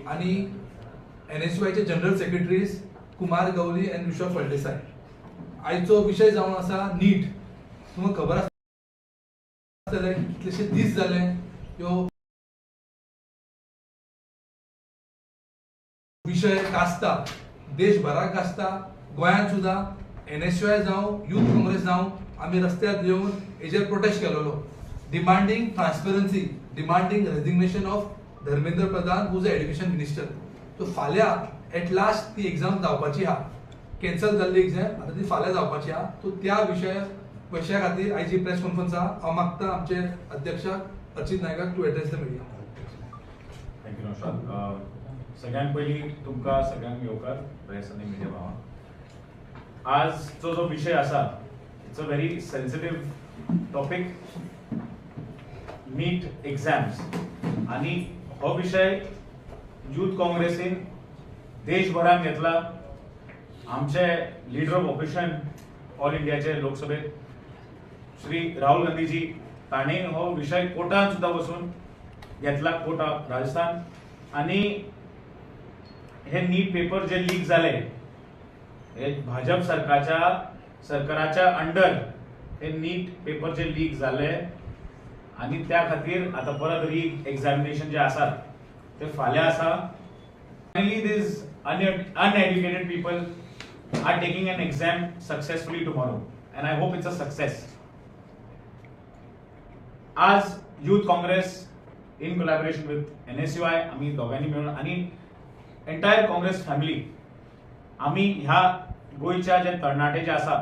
आणि एनएसयूआयचे general secretaries Kumar Gawli आनी ऋषभ फळदेसाय. आयचो विशय जावन आसा नीट. तुमकां खबर आसतलें, कितलेशे दीस जाले ह्यो विशय गाजता, देशभराक गाजता. गोंयांत सुद्दां एनएसयूआय जावं, यूथ काँग्रेस जावं, आमी रस्त्यार येवन हेजेर प्रोटेस्ट केलेलो, demanding transparency, demanding resignation of Dharmendra Pradhan, who's a education minister. So फाल्यां एट लास्ट ती एक्झाम जावपाची आहा. कॅन्सल जाल्ली एक्झाम आतां ती फाल्यां जावपाची आहा. सो त्या विशया खातीर आयची प्रेस कॉन्फरन्स आहा. हांव मागता आमचे अध्यक्षाक Archit नायकाक to address the media. Thank you Naushad. सगळ्यांत पयलीं तुमकां सगळ्यांक येवकार, प्रेस आनी मिडिया भावांक. आजचो जो विशय आसा, it's a very sensitive topic, NEET exams. आनी हो विशय यूथ काँग्रेसीन देशभरान घेतला. आमचे लिडर ऑफ ऑपोजिशन ऑल इंडियाचे लोकसभेत श्री राहुल गांधीजी, तांणी हो विशय कोर्टान सुद्दां वचून घेतला, कोटा, राजस्थान. आणि हे नीट पेपर जे लीक झाले, हे भाजप सरकाराच्या अंडर हे नीट पेपर जे लीक झाले आणि त्या खातीर आता परत री एक्झामिनेशन जे आसात ते फाल्यां आसा. Finally, these uneducated people are taking an exam successfully tomorrow, and I hope it's a success. आज youth Congress in collaboration with NSUI, आम्ही दोघांनी मिळून आणि एंटायर काँग्रेस फॅमिली, आम्ही ह्या गोंयच्या जे तरणाटे जे आसा,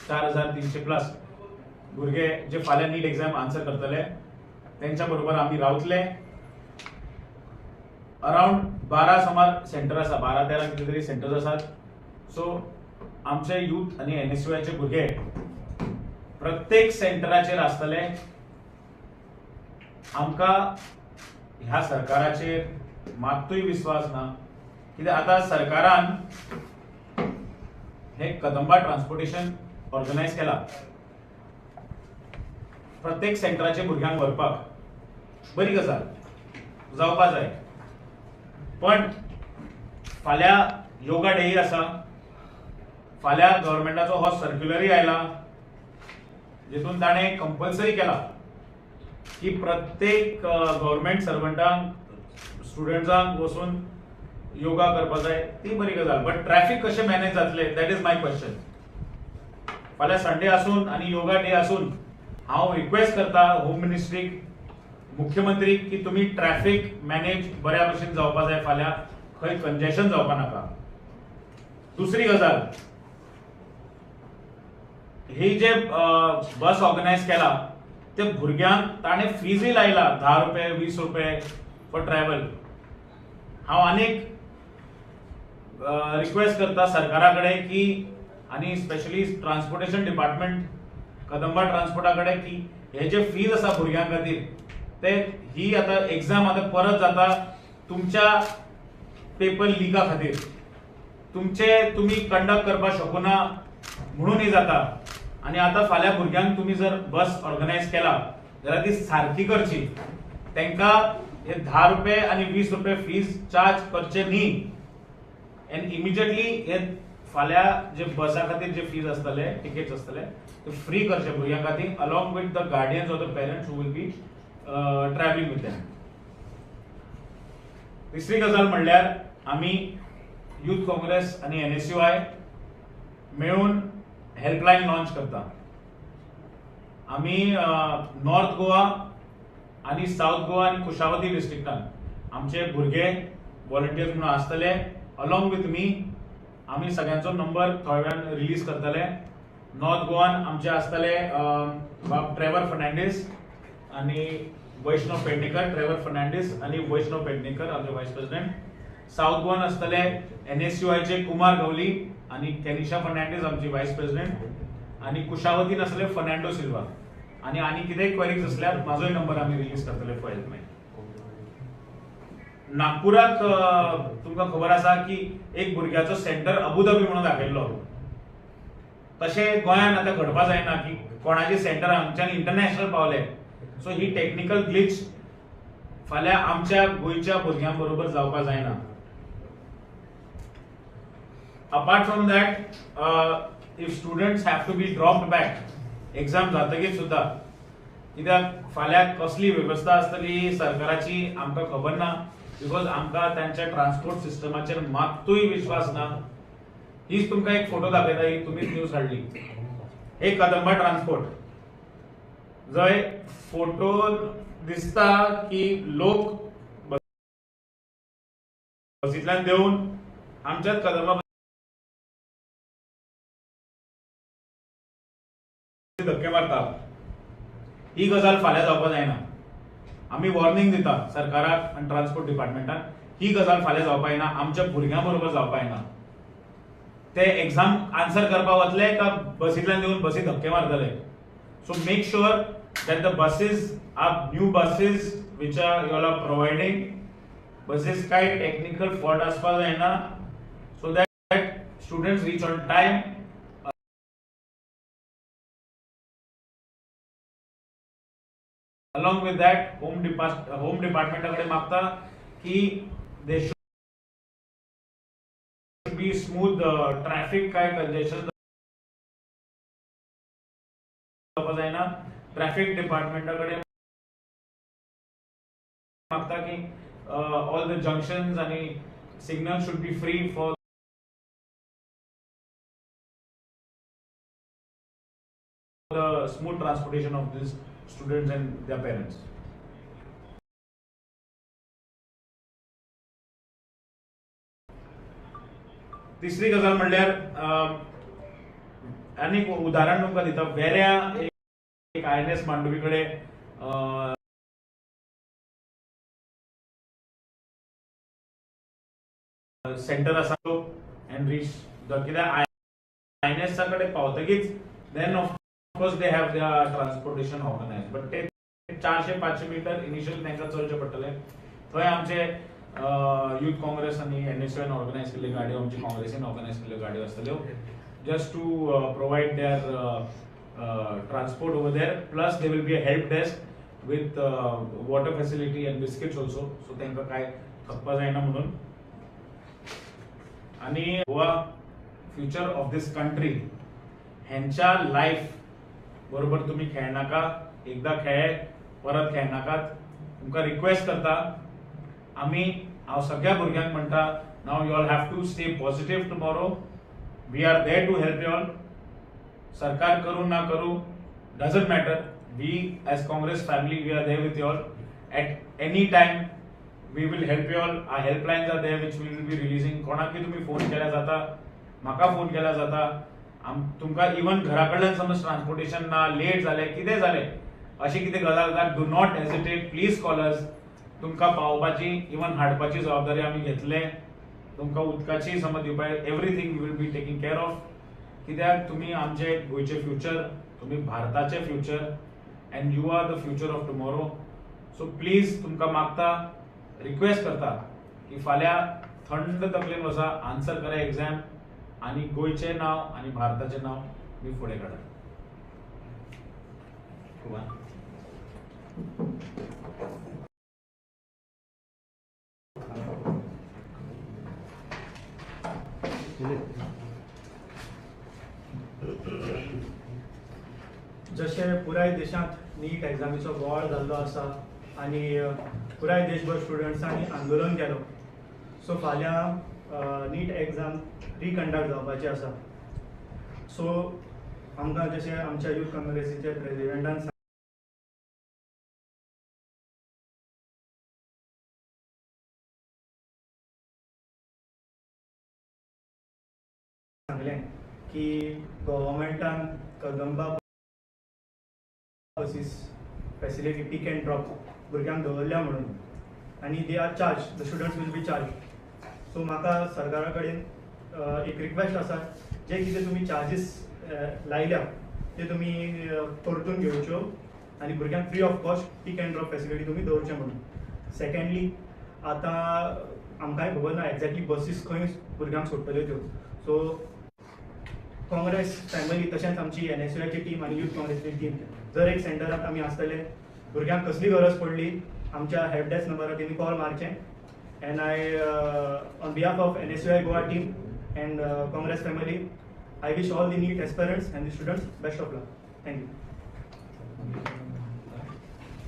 4300 प्लस भुरगे जे फाल्यां नीट एक्झाम आन्सर करतले, तेंच्या बरोबर आमी रावतले. अराउंड 12 सुमार सेंटर आसा, 12-13 कितें तरी सेंटर्स आसात. सो आमचे यूथ आनी एनएसयूआयचे भुरगे प्रत्येक सेंटराचेर आसतले. आमकां ह्या सरकाराचेर मात्तूय विस्वास ना, कित्याक आतां सरकारान हे कदंबा ट्रान्सपोर्टेशन ऑर्गनायज केला प्रत्येक सेंटराचे भुरग्यांक व्हरपाक. बरी गजाल, जावपा जाय. पण फाल्यां योगा डेय आसा. फाल्यां गव्हर्मेंटाचो हो सर्क्युलरूय आयला, जितून ताणें कंपल्सरी केला की प्रत्येक गव्हर्मेंट सर्वंटांक, स्टुडंट्सांक वचून योगा करपा जाय. ती बरी गजाल, बट ट्रॅफिक कशें मॅनेज जातलें, that is my question. फाल्यां संडे आसून आनी योगा डे आसून हांव रिक्वेस्ट करता होम मिनिस्ट्रीक, मुख्यमंत्री, की तुमी ट्रॅफिक मॅनेज बऱ्या भशेन जावपा जाय. फाल्यां खंय कंजेशन जावपा नाका. दुसरी गजाल, ही जे बस ऑर्गनायज केला, ते भुरग्यांक ताणें फीजय लायला, 10 रुपये, 20 रुपये फॉर ट्रॅव्हल. हांव आनीक रिक्वेस्ट करता सरकारा कडेन की आनी स्पेशली ट्रान्सपोर्टेशन डिपार्टमेंट, कदंबा ट्रान्सपोर्टा कडेन की हे जे फीज आसा भुरग्यां खातीर, ते ही आतां एक्झाम आतां परत जाता तुमच्या पेपर लिका खातीर. तुमचे तुमी कंडक्ट करपाक शकना म्हणून ही जाता. आनी आतां फाल्यां भुरग्यांक तुमी जर बस ऑर्गनायज केला जाल्यार ती सारकी करची. तांकां हे 10 रुपये आनी 20 रुपये फीज चार्ज करचे न्ही. एंड इमिजिएटली हे फाल्यां जे बसा खातीर जे फीज आसतले, टिकेट्स आसतले, ते फ्री करचे भुरग्यां खातीर, along with the guardians or the parents who will be travelling with them. तिसरी गजाल म्हणल्यार, आमी युथ काँग्रेस आनी एनएसयूआय मेळून हेल्पलायन लॉन्च करता. आमी नॉर्थ गोवा आनी सावथ गोवा आनी कुशावती डिस्ट्रिक्टान आमचे भुरगे व्हॉलंटियर्स म्हणून आसतले अलॉंग विथ मी. आमी सगळ्यांचो नंबर थोड्या वेळान रिलीज करतले. नॉर्थ गोवान आमचे आसतले बाब ट्रेवर फर्नांडीस आनी वैष्णव पेडणेकर. ट्रेवर फर्नांडीस आनी वैष्णव पेडणेकर आमचे व्हायस प्रेसिडेंट. सावथ गोवान आसतले एनएसयूआयचे कुमार गवली आनी केनिशा फर्नांडीस, आमची व्हायस प्रेसिडेंट. आनी कुशावतीन आसले फर्नांडो सिल्वा. आनी आनी कितेंय क्वेरीज आसल्यार म्हाजोय नंबर आमी रिलीज करतले फॉर हेल्पलायन. नागपुराक तुमकां खबर आसा की एक भुरग्याचो सेंटर अबुधाबी म्हणून दाखयल्लो. तशें गोंयांत आतां घडपा जायना की कोणाचे सेंटर हांगच्यान इंटरनॅशनल पावले. सो ही टेक्निकल ग्लिच फाल्यां आमच्या गोंयच्या भुरग्यां बरोबर जावपा जायना. Apart from that, if students have to be dropped back exam जातकीच सुद्धा, कित्याक फाल्यां कसली वेवस्था आसतली सरकाराची आमकां खबर ना, because आमकां तांच्या ट्रान्सपोर्ट सिस्टमाचेर मात्तूय विश्वास ना. हीच तुमकां एक फोटो दाखयता, ही तुमीच न्यूज हाडली, एक कदंबा ट्रान्सपोर्ट जंय फोटो दिसता की लोक बसींतल्यान देंवून आमच्याच कदंबा धक्के मारता. ही गजाल फाल्यां जावपा जायना. आमी वॉर्निंग दिता सरकाराक आनी ट्रान्सपोर्ट डिपार्टमेंटाक, ही गजाल फाल्यां जावपा जायना, आमच्या भुरग्यां बरोबर जावपा जायना. ते एक्झाम आन्सर करपा वतले का बसींतल्यान देंवून बसी धक्के मारतले? So make sure that the buses are new buses which are you are providing, buses काय टेक्निकल फॉल्ट आसपा जायना, so that students reach on time. Along with that, home department कडे मागता की there should be smooth traffic, काय congestion जावपा जायना. Traffic डिपार्टमेंटा कडे मागता की ऑल the junctions आणि signal should be free for the smooth transportation of these students and their parents. तिसरी गजाल म्हणल्यार आनीक उदाहरण तुमकां दिता. वेऱ्या एक आयएनएस मांडवी कडेन सेंटर आसा एंड रीच the, कित्याक आयएनएसा कडेन पावतकीच then of course they have their transportation organize, but ते 400-500 मिटर इनिशियल तांकां चलचें पडटलें. थंय आमचे युथ काँग्रेस आनी एनएसयूआयन ऑर्गनायज केल्ल्यो गाडयो, आमची काँग्रेसीन ऑर्गनायज केल्ल्यो गाडयो आसतल्यो, just to provide their transport over there. Plus there will be a help desk with water facility and biscuits also, so तांकां काय थकपा जायना म्हणून. आनी Goa future of this country, हेंच्या लायफ बरोबर तुम्ही खेळनाका. एकदा खेळ, परत खेळनाकात. तुमकां रिक्वेस्ट करता आमी, हांव सगळ्या भुरग्यांक म्हणटा, now you all have to stay positive tomorrow. We are there to help you all. सरकार करूं ना करूं doesn't matter, we as Congress family, we are there with you all at any time. We will help you all. Our helplines are there which we will be releasing. कोणाकय तुम्ही phone केल्यार जाता, म्हाका phone केल्यार जाता. तुमकां even घरा कडल्यान समज ट्रान्सपोर्टेशन ना, लेट जालें, कितें जालें, अशी कितें गजाल जाता, do not hesitate, please call us. तुमकां पावोवपाची इवन हाडपाची जबाबदारी आमी घेतले. तुमकां उदकाची समज दिवपाक, everything we will be taking care of. कित्याक तुमी आमचे गोंयचे फ्युचर, तुमी भारताचे future, and you are the future of tomorrow. So please तुमकां मागता, रिक्वेस्ट करता की फाल्यां थंड तकलेन वचा, आन्सर करा एग्जाम आनी गोंयचें नांव आनी भारताचें नांव बी फुडें काडा. कुमार. जशें पुराय देशांत नीट एग्जामीचो बोवाळ जाल्लो आसा आनी पुराय देशभर स्टुडंट्सांनी आंदोलन केलो, सो फाल्यां नीट एग्जाम रिकंडक्ट जावपाची आसा. सो आमकां जशें आमच्या युथ काँग्रेसीच्या प्रेजिडेंटान सांगलें की गव्हर्मेंटान Kadamba buses facility pick and drop भुरग्यांक दवरल्या म्हणून, आनी they are charge, the students will be charge. So म्हाका सरकारा कडेन एक रिक्वेस्ट आसा, जे कितें तुमी चार्जीस लायल्या ते तुमी परतून घेवच्यो आनी भुरग्यांक free of cost pick and drop facility तुमी दवरचे म्हणून. सेकेंडली, आतां आमकांय खबर ना एक्झॅक्टली बसीस खंय भुरग्यांक सोडटल्यो त्यो. सो काँग्रेस फॅमिली तशेंच आमची एनएसयूआयची टीम आनी युथ काँग्रेसची टीम जर एक सेंटरात आमी आसतले, भुरग्यांक कसली गरज पडली आमच्या हेल्प डेस्क नंबरार तेणी call मारचें. And I on behalf of NSUI Goa team and Congress family, I wish all the NEET aspirants and the students best of luck. Thank you.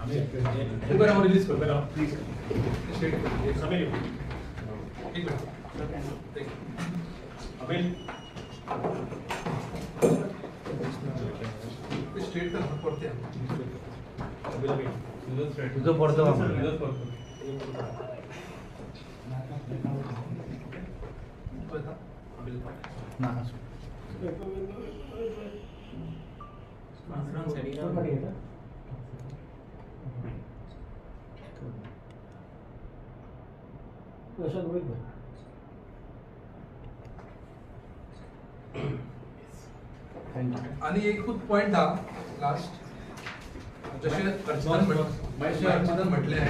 हांव रिलीज करता. प्लीज. एक मिनट. अबिल स्ट्रेट कर परते. तुझो परतो. ना आणि एकूच पॉइंट हा लास्ट, जशें अर्चितान म्हटलें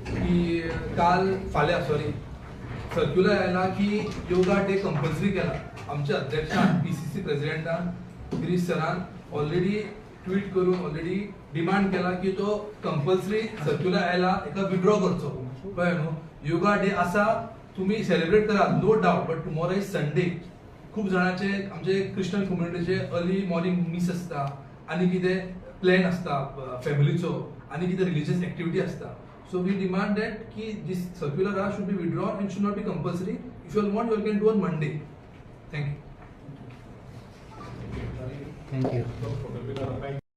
की काल फाल्यां सॉरी सर्क्युलर आयला की योगा डे कंपल्सरी केला. आमच्या अध्यक्षान PCC प्रेसिडेंटान गिरीश सरान ऑलरेडी ट्वीट करून ऑलरेडी डिमांड केला की तो कंपल्सरी सर्क्युलर आयला एका विड्रॉ करचो. कळ्ळें न्हू? योगा डे आसा, तुमी सेलिब्रेट करात, no doubt, but tomorrow is Sunday. खूब जाणांचे आमचे क्रिश्चन कम्युनिटीचे अर्ली मॉर्निंग मीस आसता आनी कितें प्लॅन आसता फॅमिलीचो आनी कितें रिलीजियस एक्टिविटी आसता. सो we demand that की this circular are should be withdrawn and should not be compulsory. If you want you can do on Monday. Thank you. Thank you. Thank you.